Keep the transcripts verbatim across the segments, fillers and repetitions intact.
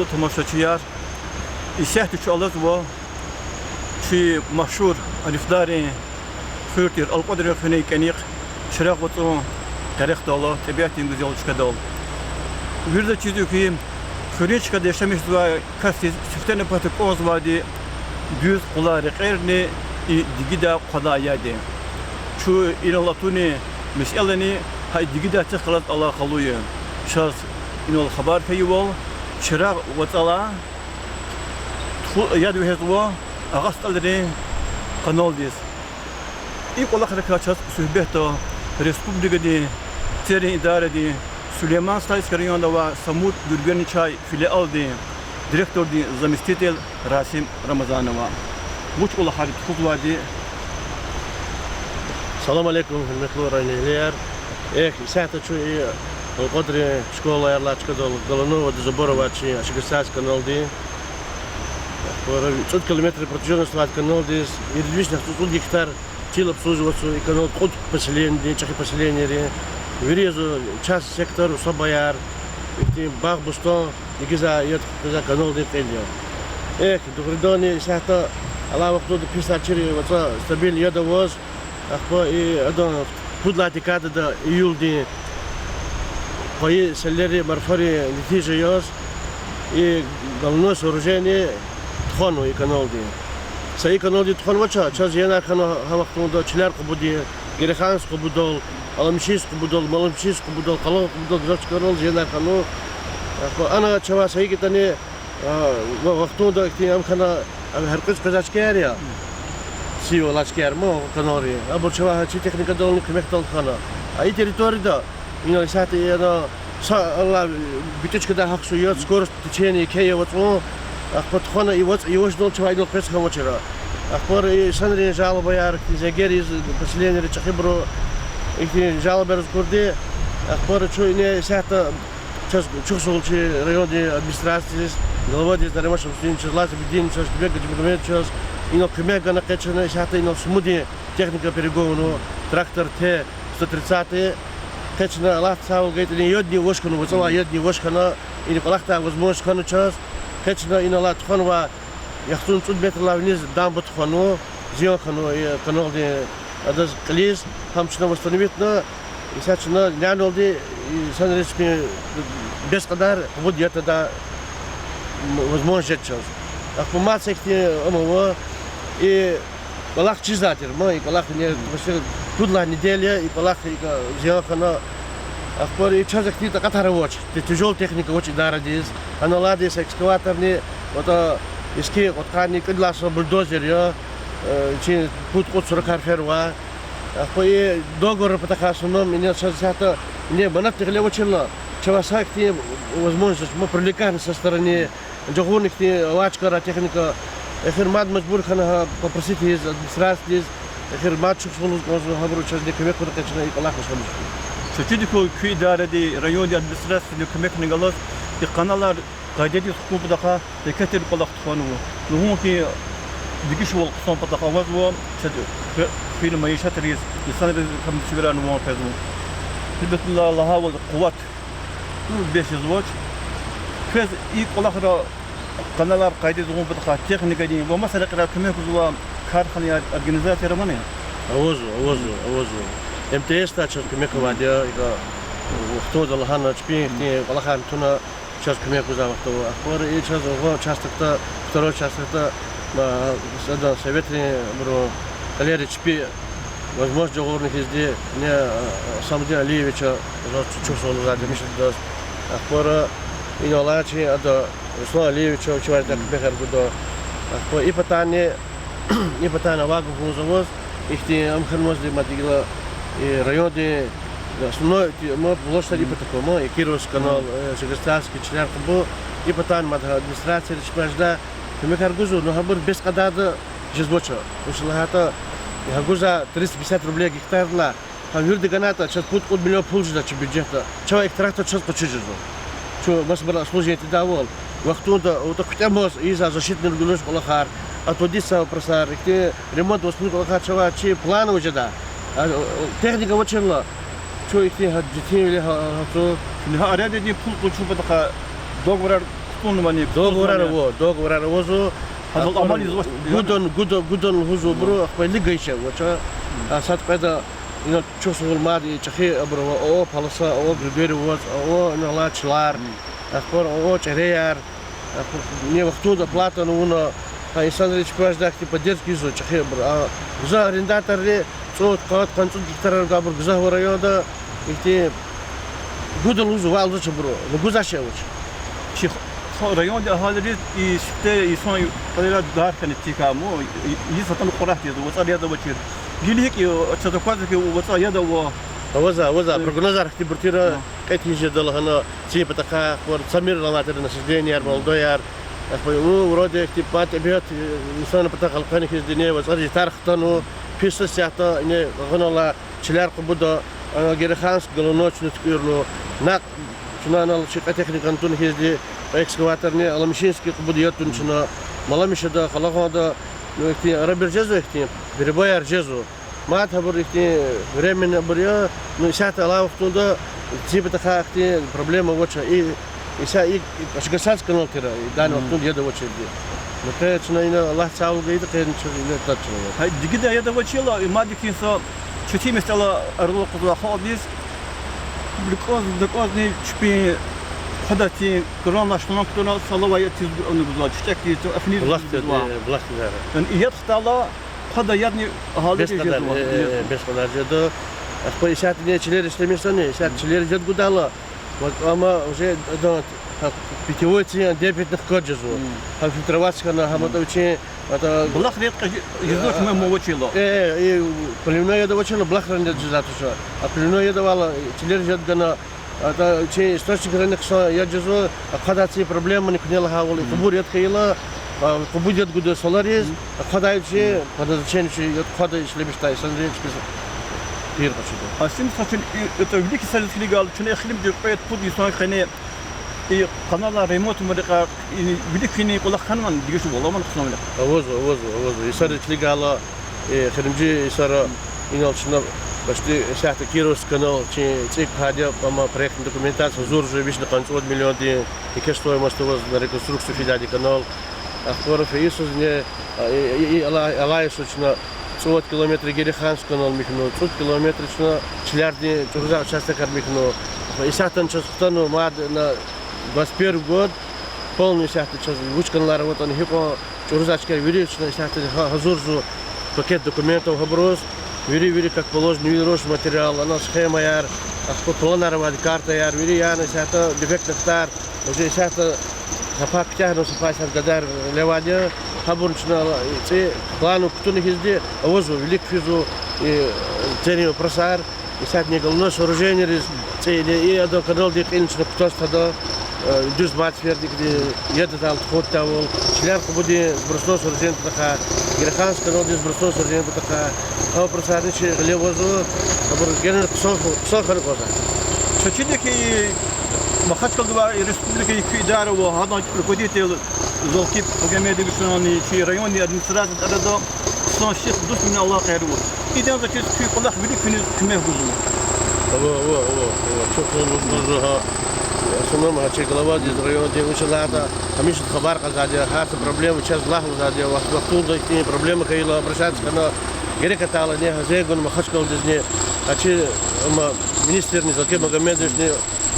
Тамашачияр, исятда чун алазва чи машгьур арифдаррин хуьр тир Алкьвадрин хуьнин кӀаник, Чирагъ вацӀун къерехдал, тӀебиатдин гуьзел чкадал. Виридаз чизва хьи, хуьруьн чкада яшамиш жезвай касдиз сифтени пата кӀанзавайди дуьз къулай рекьерни и дигидай хъвадай яд я. Чун инал атунин месэлани гьа и дигидай цихъ галаз алакъалу я. Чаз инал хабар хьайивал, Чирагъ вацӀалай туху яд вегьезва Агъа СтӀалрин каналдиз. И кӀвалахрикай чаз суьгьбетда республикадин церин идарадин Сулейман-Стальский районда авай Самур-Гуьргуьнчай филиалдин директордин заместитель Расим Рамазанова. Вуч кӀвалахар тухузвайди. Салам алейкум, гьуьрметлу районэгьлияр. Эхь, исятда чун и Алкьвадрин школаяр алай чкадал, Голунова, Дузаборова чи Очегарсайский каналдин. Пара цӀуд километр протяжённость авай каналдиз, ирид вишни цӀуд гектар чил обслуживатьзава и канал, кьуд поселениедин, чӀехи поселениейрин. Вири язва частный сектор, усадьбаяр, ихьтин багъ-бустан, дигизвай яд къвезвай каналдин кьил я. Эхь, дугъриданни исятда алай вахтунда писарчир вацӀа стабильный яд аваз, ахпа и адан пуд лагьай декадада июлдин къвайи селлерин марфарин нетижа яз, и головное сооружение тухванва и каналдин. Са и каналдин тухванвач, чаз зиянар хьана гьа вахтунда Чилер-Къубудин, Гереханский Къубудал, Аламишиз Къубудал, Маламишиз Къубудал, Къалан Къубудал, гзаф чкайрал зиянар хьана. Ахпа ана чавай са икӀ ятӀани, а, ва вахтунда ихьтин ам хьана, ам гьяркьуьз къвезвай чкаяр я. Сив алай чкаяр ма каналрин. Абур чавай гьа чи техникадални куьмекдал хьана. А и территорияда, инал исятда ана са алай, битӀу чкадай гьахьзава яд, скорость течения еке я вацӀун. Ахпа тухвана и вацӀ явашдал чавай инал къвез хьанвачир. Ахпа и инсанрин жалобаяр, зенгер ийиз поселениейриз чӀехибуру, ихьтин жалобаяр акурди. Ахпа чун ине исятда чаз чухсагъул чи райондин администрациядиз, главадиз, Нариман Шамсудиновичаз, Лаз Абидиновичаз, Куьмек Гаджимагомедовичаз, инал куьмек гана къе чна исятда инал сумудин техника перегонунва, трактор Т сто тридцатый, къе чна Аллагьдиз сагъвал гайитӀани ядни ваш хьана, вацӀалай ядни ваш хьана, и кӀвалахдай возможность хьана чаз, къе чна инал алай тухванвай яхцӀурни цӀуд метрдилай виниз дамба тухванва, зиян хьанва и каналдин, адаз кьилиз, гьам чна восстановитьна, исятда чна няналди, и инсанриз чпин бес кьадар къуд ятӀа жедай возможность жеда чаз. Ахпа мад са ихьтин ам ава, и кӀвалах чизвай тир ма, и кӀвалах ине, пуд лагьай неделя я, и кӀвалах, и зиян хьана. Ахпа и чаз ихьтин такьатар авач, тяжёл техника авач идарадиз. Гьана алайди са экскаваторни, ватӀа, иски кьудкъанни, кьуд лагьай са бульдозер я, э, чи пуд-кьуд суракар фервай. Ахпа и договоррин патахъай санал, ине чаз исятда, ине манатни гъиле авачирла, чавай са ихьтин возможность ма привлекать хьана со стороны, жагъурна ихьтин авай чкайрай техника, эхир мад мажбур хьана гьа попросить ийиз администрациядиз, эхир мад чухсагъул лугьуз кӀанзава, гьабуру чазни куьмек хьана къе чна и кӀвалах башламишзава. Са чидач хьи, куь идаради, райондин администрациядини куьмекни галаз и каналар къайдадиз хкун патахъай еке тир кӀвалах тухванва. Лугьун хьи, дегишвал хъсан патахъ авазва, чаз хуьр, хуьруьн майишатриз, инсанриз гьам чилерарни ван къвезва. Гьелбетда, лагьайвал, къуват бес жезвач. Квез и кӀвалахра, каналар къайдадиз гъун патахъай техникадин ва маса рекьера куьмек гузвай карханаяр, организацияр амани? Авазва, авазва, авазва. МТС-дай чаз куьмек авайди я, икӀ вахтунда лагьана, чпин ихьтин кӀвалахарни туна, чаз куьмек гузвай вахтунда. Ахпа и чаз авай частокда, второй частокда, ма, сада советрин абурун кьилери чпи возможность жагъурна хьизди, не, Самудин Алиевича, заз чухсагъул лугьузвайди я гьамиша адаз. Ахпа инал алай чи ада Руслан Алиевича, вичивай куьмекар гуда. Ахпа и патани, и патани авай гаф гузва ваз, ихьтин ам хьанвазди мад гила, и райондин основной, ма, площадь и патахъай ма, и Кировский канал, э, Очегарсайский, Чилер-Къубу, и патани мад администрацияди чпиз жедай куьмекар гузва, ну, гьабур бес кьадайда жезвач. Вучиз лагьайтӀа, гьа гузвай триста пятьдесят рублей гектардилай, гьам вирида ганайтӀа, чаз пуд-кьуд миллион пул жеда чи бюджетда. Чавай икӀ трактор чаз къачуз жезва. Чун масабуру обслуживание тийидайвал, вахтунда, ватӀа, куьтӀямаз ийизвай защитный регулировочный кӀвалахар, отводиться вопросар, ихьтин ремонт-восстановить кӀвалахар чавай чи планда жеда. А техника авачирла, чун ихьтин гьа четинвиле гьа-, гьа-, гьа-, гьа арендадин пул къачун патахъай договорар Договорар ава, договорар авазва. Гьадал амал ийизвач. Гудан, гуда-, гудан лугьузва абуру, ахпа лигайча авач. А сад кьведа, ина чухсагъул мад и чӀехи абур ава, о, полоса, о, григорий ваз, о, ина алай чилер, ахпа о, чӀереяр, ахпа ни вахтунда оплата авуна, гьа инсанри чпи важдайди поддержка ийизва чӀехи абур. А гзаф арендаторри цӀуд, къад, къанни цӀуд гектарар гвайбур гзаф ава районда, ихьтин гуда лугьузва, валзач абуру, ну гузвайди авач. Чи х-, районди агьалийриз и сифте инсан кьилера дар хьана тикаму, и, и сатана къурагъ тизва, вацӀар яд авачир. Гила гьикӀ я, чаз аквазва хьи, вацӀар яд ава. Авазва, авазва, прогнозар хьтинбур тир, кьетӀиз жеда лагьана, цин патахъай, ахпа цамир аламатар, насажденияр, молодойяр. Ахпа, ну, вроде ихьтин пад тӀебиат, э, инсанрин патахъ элкъвена хьиз дини, вацӀар житар хтану, пис сятда, ине гъанала, чилер къубуда, а, Гереханск головной чна туькӀуьрна, накь чна анал чи кьве техникани туна хьизди, экскаваторни Аламишинский къубуда яд туна чна, Маламишада, Къалагъанда, ну, ихьтин арабир жезва, ихьтин перебояр жезва. Мад гьабур ихьтин временный абур я, ну, исятда алай вахтунда цин патахъай ихьтин проблема авач, и, иса и, и Ашгасаз канал тир, и данный вахтунда яд авачирди. Ну, къе чна ина Аллагьди сагълугъ гайиди, къе чна ина тад чна я. Гьа, дигида яд авачирла, и мад ихьтин са четин месэла арадал акъудзава халкьдиз. РикӀваз, дакӀвазни чпин хъвадачир кранар шланг кутуна, са алава яд тийиз гузвай, чичӀек тийиз, афиниз гузвай. Булахда, э, булахда. Яни яд хтайла, хъвадай ядни агьалийриз жезва. Бес кьадар, э, э, бес кьадар жеда. Ахпа исятда чилер ишлемишзани, исятда чилериз яд гудайла, вот, амма уже, да, питьевой цин дебетни хкаж жезва. Гьа фильтровать хьана, гьа ма тӀа вичин, ата, булахда яд кьаз жезвач, мем авачирла. Э, э, и поливной яд авачирла, булахрани яд жезвайди туш. А поливной яд авайла, чилериз яд гана, ата чи источникрани хъсан яд жезва, а хъвадай цин проблемани куьне лагьайвал, и къубур яд хьайила, а, къубуд яд гуда салариз, а хъвадай чи, по назначению чи яд хъвада ишлемишдай инсанри чпиз пир къачуда. А сим сачин и, это вилик йисариз килигайла, чна эхиримжи кьвед-пуд йисан къене и каналар ремонтнамун рекье, и вилик фин кӀвалах хьанвани, дегишвал авани хъсанвилихъ? Авазва, авазва, авазва. Йисариз килигайла, э, эхиримжи йисара инал чна почти исятда Кировский канал чи цӀикӀ гьада, амма проектная документация гьазур жезва, вишни къанни цӀуд миллиондин, еке стоимость аваз на реконструкцию фидайди канал. Ахпа фейи йисузни, а, и, и, и, алай, алай йисуз чна цӀувад километр Гереханск канал михьна, цӀуд километр чна чилердин чӀуруза участокар михьна. Исятда чаз хтана мад на двадцать первый год, полный исятда чаз вуч каналар аватӀани гьикьван чӀуруза чкаяр вири чна исятда гьа-, гьазурзава пакет документов гьабуруз, вири-вири как положено, вири руш материал, анал схемаяр, ахпа планар авайди, картаяр, вири яна исятда дефектный картаяр, уже исятда са пай куьтягьна, са пай исятда гадаяр левайди я, гьабурни чна цӀи планра кутуна хьизди, авазва, вилик физва, и, церин вопросар, исятда ни головной сооружениериз цӀи, и адан каналдин кьилни чна кутаз тада, э, дуьз мад сефердикди, яд атайла тухун тавурвал, чилер къубудин сбросной сооружение патахъай, Гереханск каналдин сбросной сооружение патахъай, гьа вопросарни чи гъиле авазва, абур генани хъсан, хъсан хьана кӀанзава. Чаз чида хьи, Махачкъаладай ва республикадин куь идара ва гьадан руководитель Зулкип Агамедовични чи райондин администрациядин арада хъсан шихъ, дуствилин алакъаяр ава. Идани заз чиз куь кӀвалах вилик финиз куьмек гузва. Ава, ава, ава, ава. Чухсагъул лугьузва гьа, в основном гьа чи главадиз, райондин, вучиз лагьайтӀа гьамиша хабар кьазвайди я, гьар са проблема чаз лагь лугьузвайди я, вахт-, вахтунда ихьтин проблема хьайила обращаться хьана, герек атайла ни гьа зегун Махачкъаладизни, гьа чи, ма, министрни, Зулкип Магомедовични,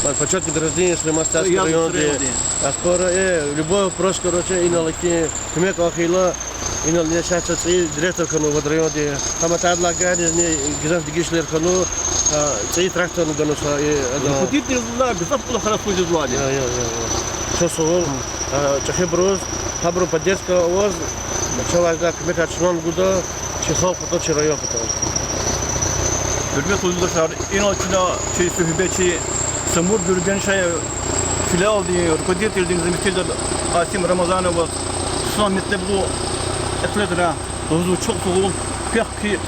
ма, почётный гражданин Сулейман-Стальский райондин. Ахпа, э, любой вопрос, короче, инал ихьтин куьмек кьван хьайила, инал исятда чаз цӀийи директор хьанва вад райондин. Гьам атайдалай гьанизни гзаф дегишвилер хьанва, а, цӀийи тракторни ганва са, э, адан. Руководителдилай гзаф кӀвалахар хьиз жезвайди я. Я, я, я, я. Чухсагъул, а, чӀехибуруз, гьабурун поддержка аваз, чавай жедай куьмекар чнани гуда, чи халкь патал, чи район патал. Гьуьрметлу юлдашар, инал чна чи суьгьбетчи Самур Гуьргеншаев филиалдин руководителдин заместитель Асим Рамазановаз хъсан метлеблу экъечӀна лугьузва. Чухсагъул, квехъ хьи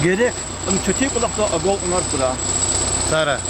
герек, ам четин кӀвалахда агалкьунар хьурай. Сара.